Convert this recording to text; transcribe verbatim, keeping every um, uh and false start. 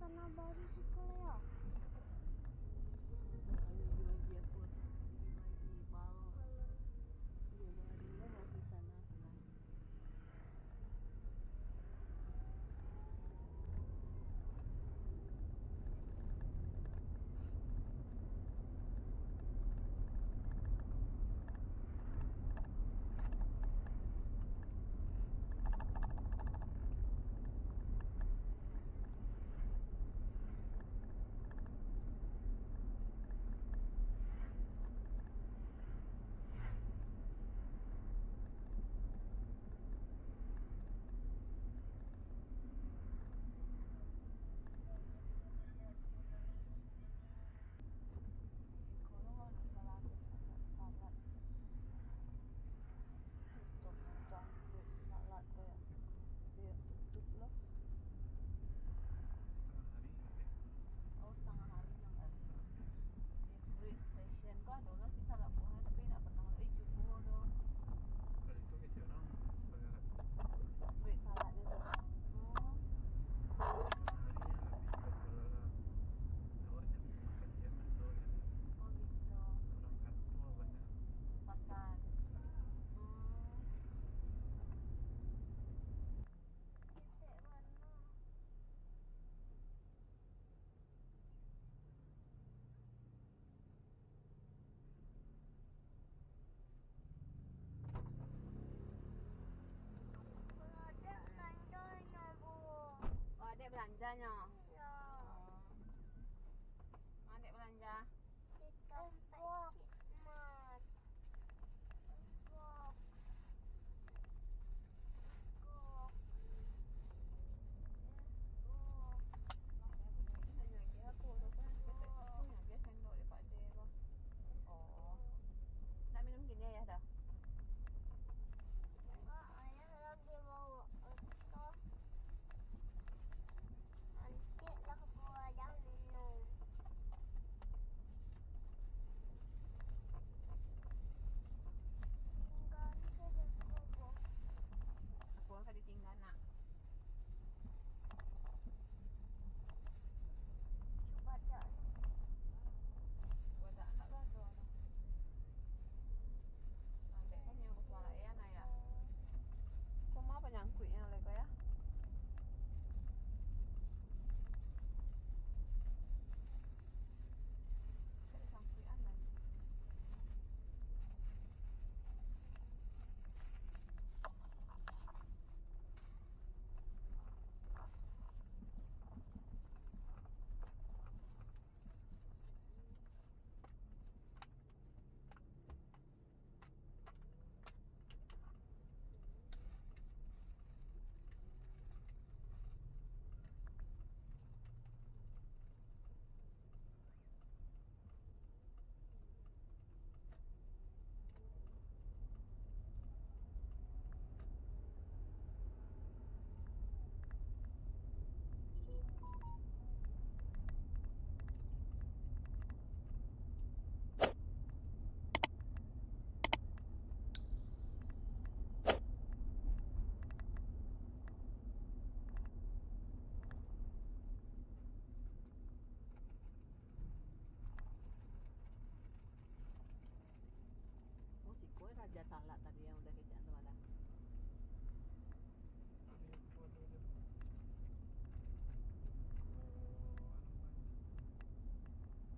Nah, baru sekolah ya? Bagi-bagi apa tu? Bagi-bagi baru. Bagi-bagi lah di sana, sana. Siko lo nak salad, salad, salad. Tutup, jangkrik, salad kayak, kayak tutup lo. Setengah hari habis. Oh, setengah hari yang habis. Habis. Di Great Station ko ado lo si salad buah, tapi ndak pernah lo, eh, cubo doh. Kalau itu kecil orang salad. Great salad tu. Oh. Setengah hari yang habis, kalau lah. Awak jangan makan siang dulu ya. Oh, gitu. Orang kantor banyak. Pasan. Pasan. Hmm. Oh, adek belanjanyo? Iyo. Oh. Ma adek belanja? Di Tokopedia. Oh. Nak minum kini, Ayah, dah? Enggak, Ayah lagi bawa oto. Nanti lah buah dah minum. Tinggal saja kubur. Aku akan ditinggal, nak. Cuba dah. Cuba dah, nak lah, tu, nak. Nah, biasanya aku suara ya, nak, ya. Kok mau apa nyangkutnya, lego, ya? Oh, siko raja talak tadi yang udah kecak.